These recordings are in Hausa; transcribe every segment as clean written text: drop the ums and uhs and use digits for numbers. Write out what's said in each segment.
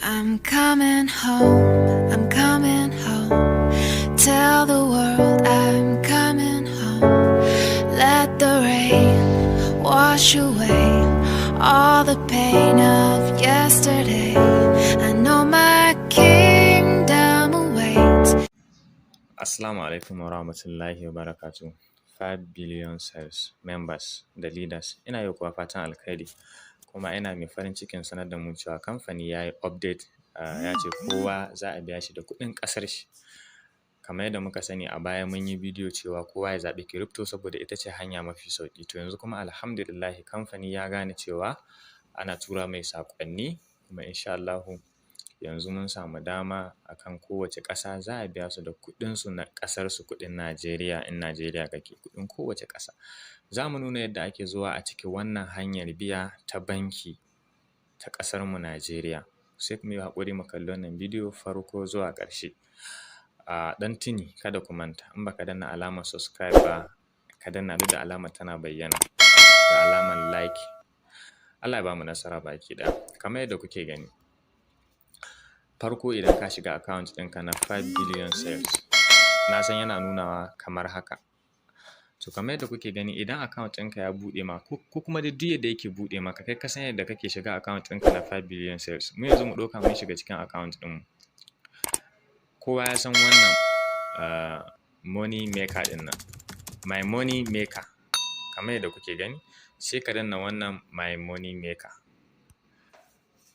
I'm coming home, I'm coming home. Tell the world I'm coming home. Let the rain wash away all the pain of yesterday. I know my kingdom awaits. Assalamu alaikum wa rahmatullahi wa barakatuh. 5 billion sales members da leaders, ina yi kuwa fatan alkhairi, kuma ina mai farin cikin sanar da mu cewa kamfani ya yi update, ya ce kowa za a biya shi da kuɗin ƙasar shi. Kamar yadda muka sani, a baya mun yi bidiyo cewa kowa ya zaɓi crypto saboda ita ce hanya mafi sauƙi. To yanzu kuma, alhamdulillahi, kamfani ya gane cewa ana tura mai saƙonni, kuma insha Allahu yanzu mun samu dama akan kowace ƙasa za a biya su da kuɗinsu na ƙasarsu, kuɗin Najeriya in Najeriya kake, kuɗin kowace ƙasa. Za mu nuna yadda ake zuwa a cike wannan hanyar biya ta banki ta ƙasarmu Najeriya. Sai mu yi haƙuri mu kalli wannan bidiyo farko zuwa ƙarshe. A ɗan tuni, kada ku manta, in baka danna alamar subscribe ba, ka danna, duk da alamar tana bayyana, da alamar like. Allah ya bamu nasara baki ɗaya. Kamar yadda kuke gani, farko idan ka shiga account ɗinka na 5 billion sales, na san yana nunawa kamar haka. To kamar yadda kuke gani, idan account ɗinka ya buɗe ma, ko kuma dai duk yadda yake buɗe maka, kai ka san yadda kake shiga account ɗinka na 5 billion sales. Mu yanzu mu ɗauka mun shiga cikin account ɗinmu. Kowa ya san wannan money maker ɗin nan, my money maker. Kamar yadda kuke gani, sai ka danna wannan my money maker.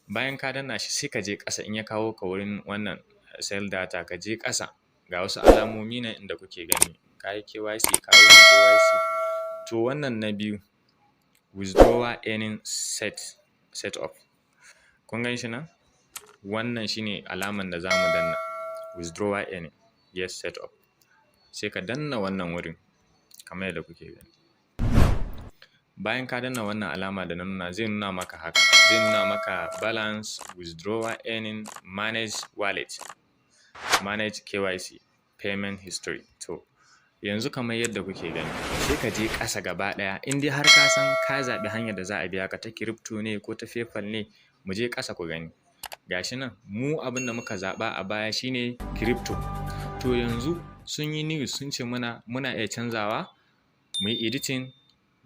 Bayan ka danna shi, sai ka je ƙasa. In ya kawo ka wurin wannan sell data, ka je ƙasa, ga wasu alamomi nan inda kuke gani, ka yi KYC, ka wuce KYC. To wannan na biyu, withdrawal earning set up, kun gan shi nan? Wannan shine alaman da za mu danna, withdrawal earning, yes, set up. Sai ka danna wannan wurin kamar yadda kuke gani. Bayan ka danna wannan alama da na nuna, zai nuna maka haka, zai nuna maka balance, withdrawal earning, manage wallet, manage KYC, payment history. To yanzu kamar yadda kuke gani, sai ka je ƙasa gaba ɗaya. In dai har ka san ka zaɓi hanyar da za a biya ka ta crypto ne ko ta PayPal ne, mu je ƙasa ku gani. Gashi nan, mu abin da muka zaɓa a baya shine crypto. To yanzu sun yi news, sun ce muna muna iya canzawa, mu yi editing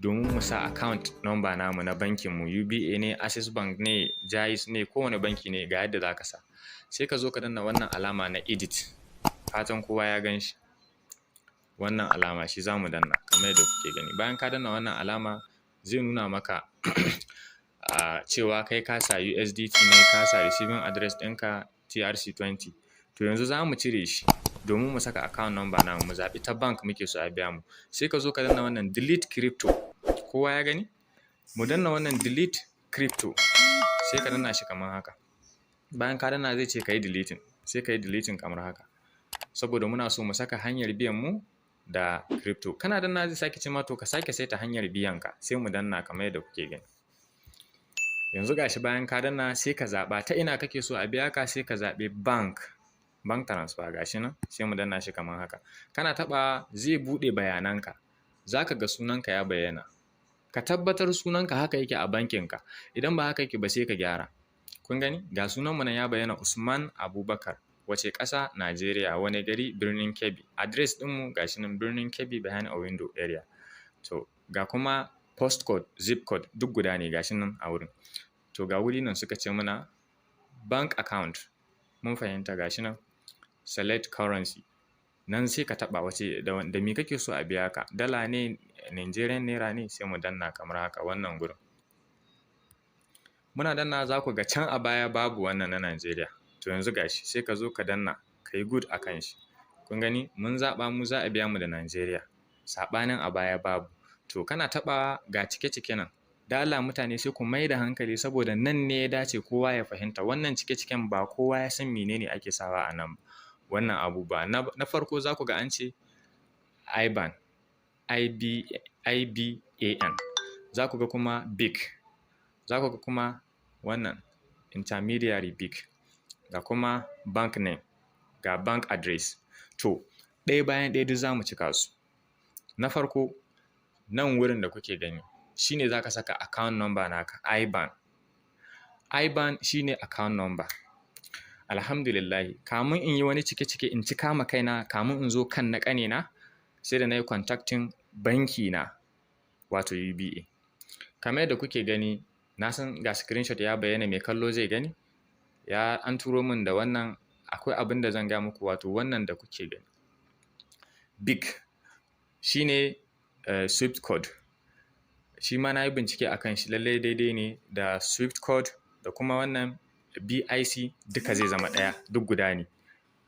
domin mu sa account number namu na bankin mu, UBA ne, Access Bank ne, Jaiz ne, kowane banki ne, ga yadda za ka sa. Sai ka zo ka danna wannan alama na edit. Fatan kowa ya gan shi. Wannan alama shi za mu danna kamar yadda kuke gani. Bayan ka danna wannan alama, zai nuna maka cewa kai ka sa USDT ne, ka sa receiving address ɗinka TRC20. To yanzu za mu cire shi domin mu saka account number namu, mu zaɓi ta bank muke so a biya mu. Sai ka zo ka danna wannan delete crypto. Kowa ya gani? Mu danna wannan delete crypto, sai ka danna shi kamar haka. Bayan ka danna, zai ce ka yi deleting, sai ka yi deleting kamar haka. Saboda muna so mu saka hanyar biyan mu da crypto. Kana danna, zai sake ce ma to ka sake saita hanyar biyan ka, sai mu danna kamar yadda kuke gani. Yanzu gashi, bayan ka danna, sai ka zaɓa ta ina kake so a biya ka, sai ka zaɓi bank, bank transfer, gashi nan, sai mu danna shi kamar haka. Kana taɓawa, zai buɗe bayananka. Za ka ga sunanka ya bayyana. Ka tabbatar sunanka haka yake a bankinka. Idan ba haka yake ba, sai ka gyara. Kun gani? Ga sunanmu nan ya bayyana, Usman Abubakar. Wace ƙasa? Najeriya. Wane gari? Birnin Kebbi. Address ɗinmu gashi nan, Birnin Kebbi, behind a window area. To ga kuma postcode, zip code, duk guda ne, gashi nan a wurin. To ga wuri nan suka ce mana bank account. Mun fahimta, gashi nan select currency. Nan sai ka taɓa wace da me kake so a biya ka. Dala ne, Nigerian naira ne, sai mu danna kamar haka wannan gurin. Muna danna, za ku ga can a baya babu wannan na Najeriya. To yanzu gashi, sai ka zo ka danna, ka yi good a kan shi. Kun gani, mun zaɓa mu za a biya mu da Najeriya. Saɓanin a baya babu. To kana taɓawa, ga cike-cike nan. Da Allah mutane sai ku mai da hankali, saboda nan ne ya dace kowa ya fahimta. Wannan cike-ciken ba kowa ya san menene ake sawa a nan ba. Wannan abubuwa. Na farko za ku ga an ce IBAN, IB, IBAN. Za ku ga kuma BIC. Za ku ga kuma wannan intermediary BIC. Ga kuma bank name, ga bank address. To ɗaya bayan ɗaya duk za mu cika su. Na farko, nan wurin da kuke gani shine za ka saka account number naka, IBAN. IBAN shine account number. Alhamdulillahi, kamun in yi wani cike-cike in cika ma kaina, kamun in zo kan na ƙanina, sai da na yi contacting banki na, wato UBA. Kamar yadda kuke gani, na san ga screenshot ya bayyana, mai kallo zai gani. Ya an turo min da wannan. Akwai abin da zan gaya muku, wato wannan da kuke gani. BIC shine SWIFT code. Shi ma na yi bincike a kan shi, lallai daidai ne da SWIFT code da kuma wannan BIC, duka zai zama ɗaya, duk guda ne.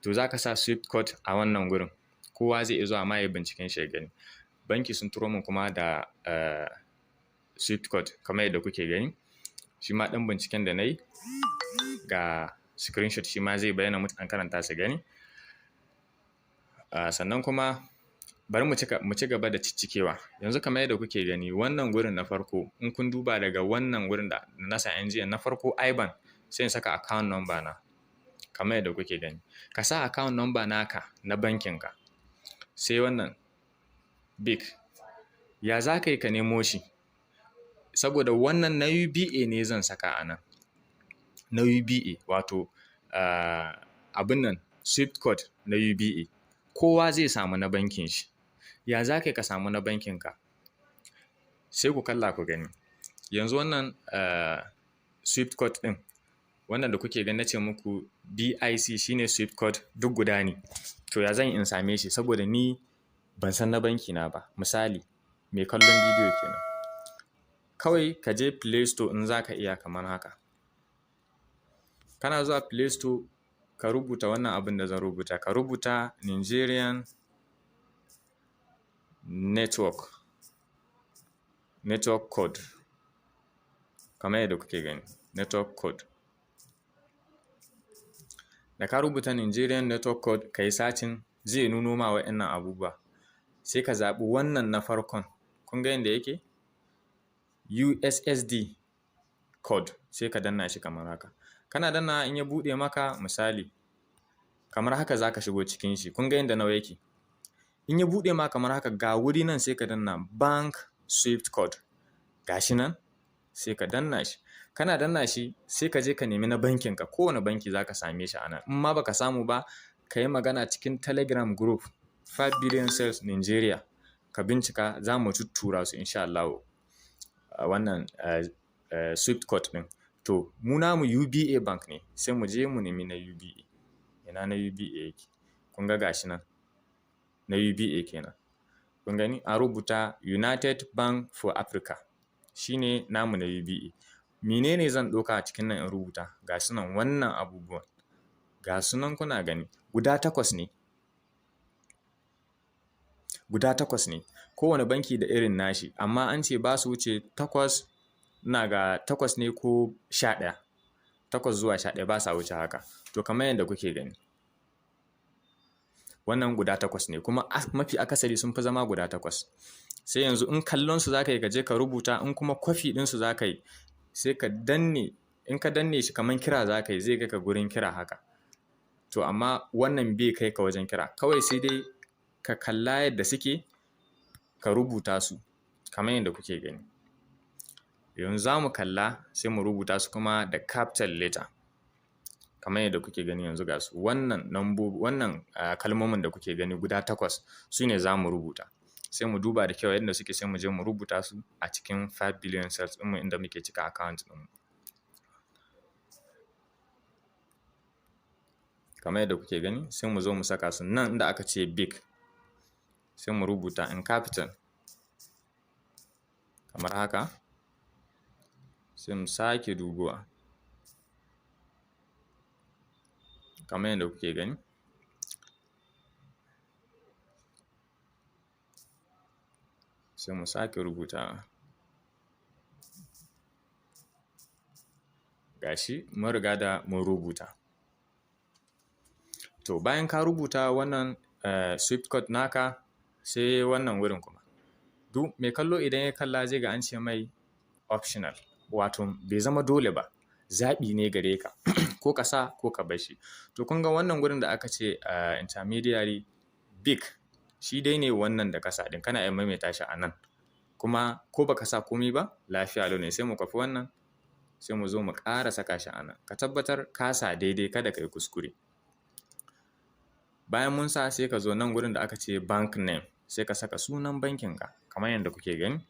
To, za ka sa SWIFT code a wannan gurin. Kowa zai iya zuwa ma ya yi binciken shi ya gani. Banki sun turo min kuma da SWIFT code kamar yadda kuke gani. Shi ma ɗan binciken da na yi, ga screenshot shi ma zai bayyana, mutane karanta su gani. Sannan kuma bari mu ci gaba da ciccikewa. Yanzu kamar yadda kuke gani, wannan gurin na farko, in kun duba daga wannan gurin da na sa NGN na farko, IBAN, sai in saka account number na. Kamar yadda kuke gani. Ka sa account number naka na bankin ka. Sai wannan BIC. Ya za ka yi ka nemo shi? Saboda wannan na UBA ne zan saka a nan. Na UBA, wato abin nan SWIFT code na UBA. Kowa zai samu na bankin shi. Ya za ka yi ka samu na bankin ka? Sai ku kalla ku gani. Yanzu wannan SWIFT code ɗin, wannan da kuke gani na ce muku BIC shine SWIFT code, duk guda ne. To, ya zan yi in same shi? Saboda ni ban san na banki na ba. Misali, mai kallon bidiyo kenan. Kawai ka je Play Store in za ka iya, kamar haka. Kana zuwa Play Store, ka rubuta wannan abin da zan rubuta. Ka rubuta Nigerian Network Code. Kamar yadda kuke gani, network code. Da ka rubuta Nigerian Network Code, ka yi searching, zai nuno ma wa'innan abubuwa. Sai ka zaɓi wannan na farkon. Kun ga yanda yake? USSD code, sai ka danna shi kamar haka. Kana dannawa, in ya buɗe maka, misali kamar haka, za ka shigo cikin shi. Kun ga yanda nawa yake? In ya buɗe ma kamar haka, ga wuri nan, sai ka danna bank SWIFT code. Ga shi nan, sai ka danna shi. Kana danna shi, sai ka je ka nemi na bankin ka. Kowane banki za ka same shi a nan. In ma baka samu ba, ka yi magana cikin Telegram group 5 Billion Sales Nigeria. Ka bincika, za mu tuttura su insha Allahu. Wannan SWIFT code ɗin. To, mu namu UBA Bank ne, sai mu je mu nemi na UBA. Ina na UBA yake? Kun ga gashi nan. Na UBA kenan. Kun gani? An rubuta United Bank for Africa. Shi ne namu na UBA. Mene ne zan ɗauka a cikin nan in rubuta? Ga su nan, wannan abubuwan. Ga su nan kuna gani. Guda takwas ne. Guda takwas ne. Kowane banki da irin nashi, amma an ce ba su wuce takwas, ina ga takwas ne ko 11. 8 zuwa 11, ba sa wuce haka. To, kamar yadda kuke gani. Wannan guda takwas ne, kuma mafi akasari sun fi zama guda takwas. Sai yanzu in kallon su za ka yi, ka je ka rubuta, in kuma kwafi ɗinsu za ka yi, sai ka danne, in ka danne shi kamar kira za ka yi, zai kai ka gurin kira haka. To, amma wannan bai kai ka wajen kira. Kawai sai dai ka kalla yadda suke, ka rubuta su kamar yadda kuke gani. Yanzu za mu kalla, sai mu rubuta su kuma da capital letter. Kamar yadda kuke gani, yanzu ga su. Wannan nambobi, wannan kalmomin da kuke gani guda takwas, su ne za mu rubuta. Sai mu duba da kyau yadda suke, sai mu je mu rubuta su a cikin 5 Billion Sales ɗinmu inda muke cika account ɗinmu. Kamar yadda kuke gani, sai mu zo mu saka su nan inda aka ce BIC. Sai mu rubuta in capital kamar haka. Sai mu sake dubuwa. Kamar yadda kuke gani. Sai mu sake rubutawa. Ga shi mun riga da mun rubuta. To, bayan ka rubuta wannan SWIFT code naka, sai wannan wurin kuma. Duk mai kallo idan ya kalla zai ga an ce mai optional, wato bai zama dole ba, zaɓi ne gare ka, ko ka sa ko ka bar shi. To, kun ga wannan gurin da aka ce intermediary BIC, shi dai ne wannan da ka sa ɗin, kana iya maimaita shi a nan. Kuma ko baka sa komai ba, lafiya lau ne. Sai mu kwafi wannan, sai mu zo mu sa shi a nan. Sai mu zo mu ƙara saka shi a nan. Ka tabbatar ka sa daidai, kada ka yi kuskure. Bayan mun sa, sai ka zo nan gurin da aka ce bank name, sai ka saka sunan bankinka. Kamar yadda kuke gani,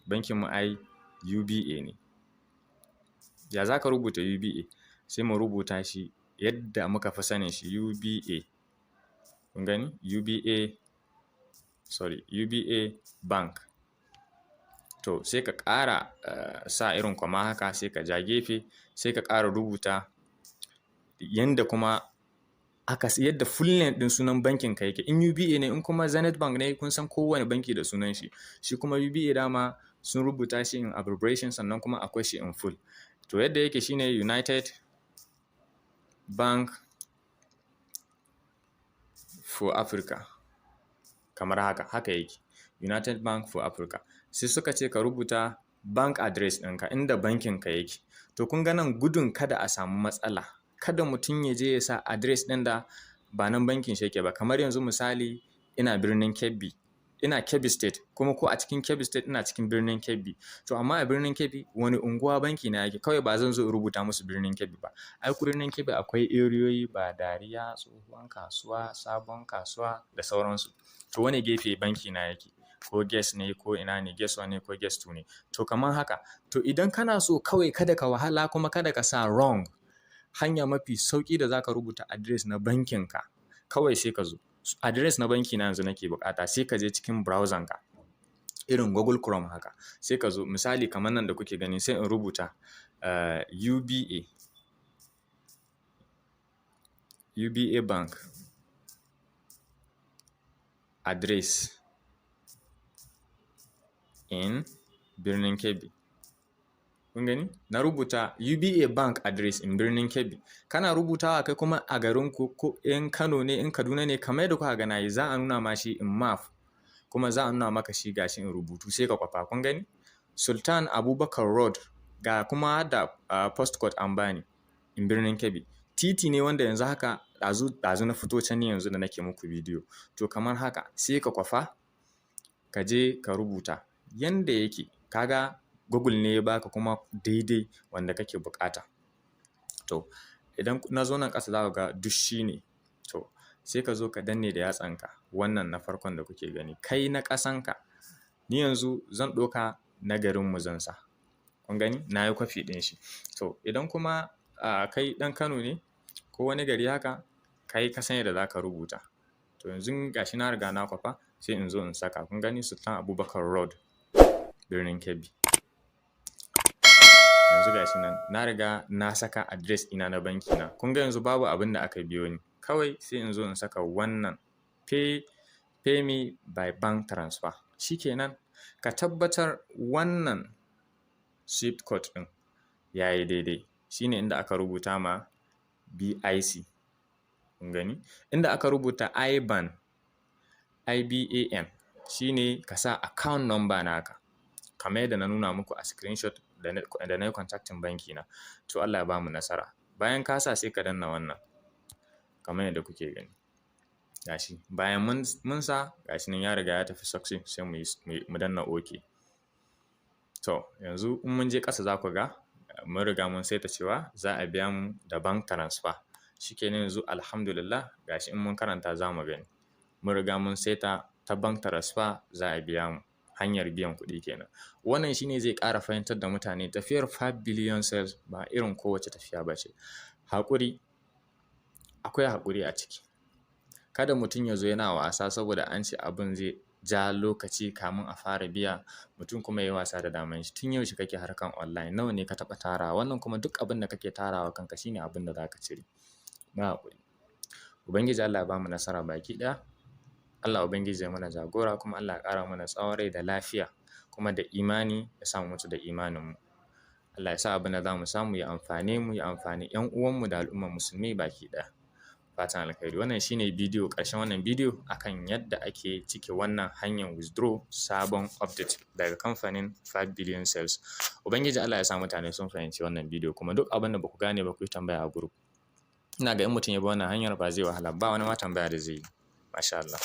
bankin mu ai UBA ne. Ya za ka rubuta UBA? Sai mu rubuta shi yadda muka fi sanin shi, UBA. Kun gani? UBA, sorry, UBA Bank. To sai ka ƙara sa irin comma haka, sai ka ja gefe, sai ka ƙara rubuta yanda kuma aka yadda full name ɗin sunan bankin ka yake. In UBA ne, in kuma Zenith Bank ne, kun san kowane banki da sunan shi. Shi kuma UBA dama sun rubuta shi in abbreviation, sannan kuma akwai shi in full. To yadda yake shine United Bank for Africa. Kamar haka, haka yake. United Bank for Africa. Sai suka ce ka rubuta bank address ɗinka, inda bankin ka yake. To kun ga nan, gudun kada a samu matsala, kada mutum ya je ya sa address ɗin da ba nan bankin shi yake ba. Kamar yanzu misali, ina birnin Kebbi, ina Kebbi State kuma, ko a cikin Kebbi State ina cikin birnin Kebbi. To amma a birnin Kebbi wani unguwa banki na yake? Kawai ba zan zo in rubuta musu birnin Kebbi ba. Ai birnin Kebbi akwai eriyoyi, ba Dariya, Tsohuwan Kasuwa, Sabon Kasuwa da sauransu. To wane gefe banki na yake? Ko Gas ne, ko ina ne, Gas 1 ne ko Gas 2 ne. To kamar haka. To idan kana so kawai kada ka wahala kuma kada ka sa wrong, hanya mafi sauƙi da za ka rubuta address na bankin ka, kawai sai ka zo. Address na banki na yanzu nake buƙata, sai ka je cikin browser ka, irin Google Chrome haka. Sai ka zo misali kamar nan da kuke gani, sai in rubuta UBA, UBA Bank address in birnin Kebbi. Kun gani? Na rubuta UBA Bank address in birnin Kebbi. Kana rubutawa, kai kuma a garinku, ko in Kano ne, in Kaduna ne, kamar yadda kuka ga nayi, za a nuna ma shi in map, kuma za a nuna maka shi gashi in rubutu, sai ka kwafa. Kun gani? Sultan Abubakar Road, ga kuma da postcode an bani in birnin Kebbi. Titi ne wanda yanzu haka ɗazu ɗazu na fito can yanzu da nake muku bidiyo. To kamar haka, sai ka kwafa, ka je ka rubuta yanda yake. Kaga Google ne ya baka kuma daidai wanda kake buƙata. To idan na zo nan ƙasa, za ku ga duk shi ne. To sai ka zo ka danne da yatsanka wannan na farkon da kuke gani, kai na ƙasanka. Ni yanzu zan ɗauka na garinmu zan sa. Kun gani? Na yi kwafi ɗin shi. To idan kuma kai ɗan Kano ne ko wani gari haka, kai ka san yadda za ka rubuta. To yanzu gashi na riga na kwafa, sai in zo in saka. Kun gani, Sultan Abubakar Road, birnin Kebbi. Yanzu gashi nan na riga na saka address ɗina na banki na. Kun ga yanzu babu abin da aka biyo ni. Kawai sai in zo in saka wannan pay me by bank transfer. Shikenan. Ka tabbatar wannan swift code ɗin ya yi daidai. Shine inda aka rubuta ma BIC. Kun gani? Inda aka rubuta IBAN, IBAN, shine ka sa account number naka, kamar yadda na nuna muku a screenshot da na yi contacting banki na. To Allah ya bamu nasara. Bayan ka sa, sai ka danna wannan kamar yadda kuke gani. Gashi bayan mun sa, gashi nan ya riga ya tafi success, sai mu danna OK. To yanzu in mun je ƙasa, za ku ga mun riga mun saita cewa za a biya mu da bank transfer. Shikenan yanzu, alhamdulillah, gashi in mun karanta za mu gani. Mun riga mun saita ta bank transfer za a biya mu. Hanyar biyan kuɗi kenan. Wannan shine zai ƙara fahimtar da mutane tafiyar 5 billion sales ba irin kowace tafiya ba ce. Haƙuri, akwai haƙuri a ciki. Kada mutum ya zo yana wasa saboda an ce abin zai ja lokaci kamun a fara biya, mutum kuma ya yi wasa da daman shi. Tun yaushe kake harkan online? Nawa ne ka taɓa tarawa? Wannan kuma duk abin da kake tarawa kanka shine abin da za ka cire. Mu haƙuri. Ubangiji Allah ya bamu nasara baki ɗaya. Allah Ubangiji ya mana jagora, kuma Allah ya ƙara mana tsawon rai da lafiya kuma da imani, ya sa mu mutu da imaninmu. Allah ya sa abin da za mu samu ya amfane mu, ya amfani 'yan uwanmu da al'ummar musulmi baki ɗaya. Fatan alkhairi. Wannan shine bidiyo, ƙarshen wannan bidiyo akan yadda ake cike wannan hanyar withdraw, sabon update daga kamfanin 5 billion sales. Ubangiji Allah ya sa mutane sun fahimci wannan bidiyo, kuma duk abin da ba ku gane ba, ku yi tambaya a group. Ina ga in mutum ya bi wannan hanyar ba zai wahala ba, wani ma tambaya da zai yi. Masha Allah.